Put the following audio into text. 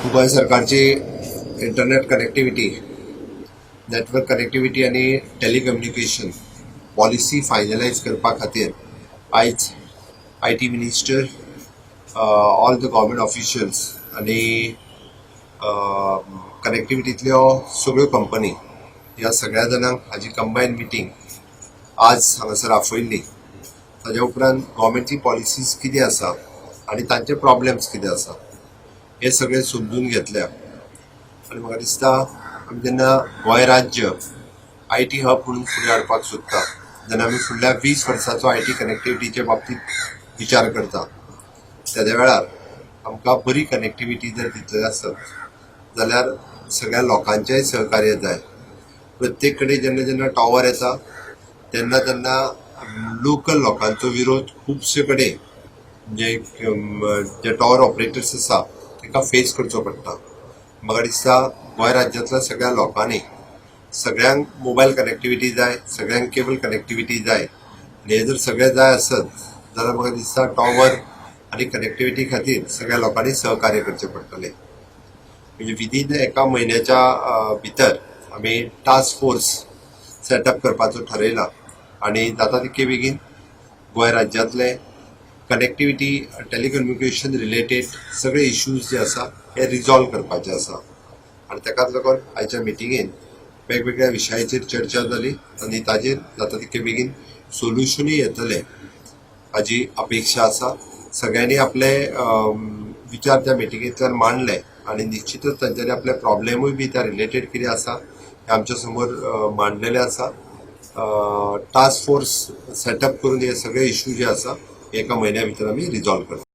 गोंय सरकारची internet connectivity, network connectivity आनी telecommunication policy finalise करपा खातीर आयज IT minister, all the government officials आनी कनेक्टिविटीतल्यो सगळ्यो कंपनी ह्या सगळ्या जाणांक हाजी कंबायन मिटींग आज हांगासर आफयल्ली. ताज्या उपरांत गव्हर्मेंटची पॉलिसीज कितें आसा आनी तांचे प्रॉब्लेम्स कितें आसा हे सगळे समजून घेतल्या. आनी म्हाका दिसता, आमी जेन्ना गोंय राज्य IT hub म्हणून फुडें हाडपाक सोदता, जेन्ना आमी फुडल्या 20 वर्साचो IT कनेक्टिविटीच्या बाबतींत विचार करता, तेद्या वेळार आमकां बरी कनेक्टिविटी जर दितले आसत जाल्यार सगळ्या लोकांचेंय सहकार्य जाय. प्रत्येक कडेन जेन्ना जेन्ना टॉवर येता, तेन्ना तेन्ना लोकल लोकांचो विरोध खुबशे कडेन म्हणजे जे टॉवर ऑपरेटर्स आसा तांकां फेस करचो पडटा. म्हाका दिसता, गोंय राज्यांतल्या सगळ्या लोकांनी, सगळ्यांक मोबायल कनेक्टिविटी जाय, सगळ्यांक केबल कनेक्टिविटी जाय आनी हे जर सगळें जाय आसत जाल्यार म्हाका दिसता, टॉवर आनी कनेक्टिविटी खातीर सगळ्या लोकांनी सहकार्य करचें पडटलें. म्हणजे विदीन एका म्हयन्याच्या भितर आमी टास्क फोर्स सेटअप करपाचो ठरयला आनी जाता तितके बेगीन गोंय राज्यांतले कनेक्टिविटी, टेलिकम्युनिकेशन रिलेटेड सगळे इश्यूज जे आसा हे रिजॉल्व करपाचे आसा. आनी ताकाच लागून आयच्या मिटिंगेन वेगवेगळ्या विशयाचेर चर्चा जाली आनी ताजेर जाता तितके बेगीन सोल्युशनूय येतलें हाजी अपेक्षा आसा. सगळ्यांनी आपले विचार त्या मिटिंगेंतल्यान मांडले आनी निश्चितच तांच्यांनी आपले प्रॉब्लेमूय बी त्या रिलेटेड कितें आसा हे आमच्या समोर मांडलेले आसा. टास्क फोर्स सेटअप करून हे सगळे इश्यू जे आसा, एका म्हयन्या भितर आमी रिजॉल्व करता.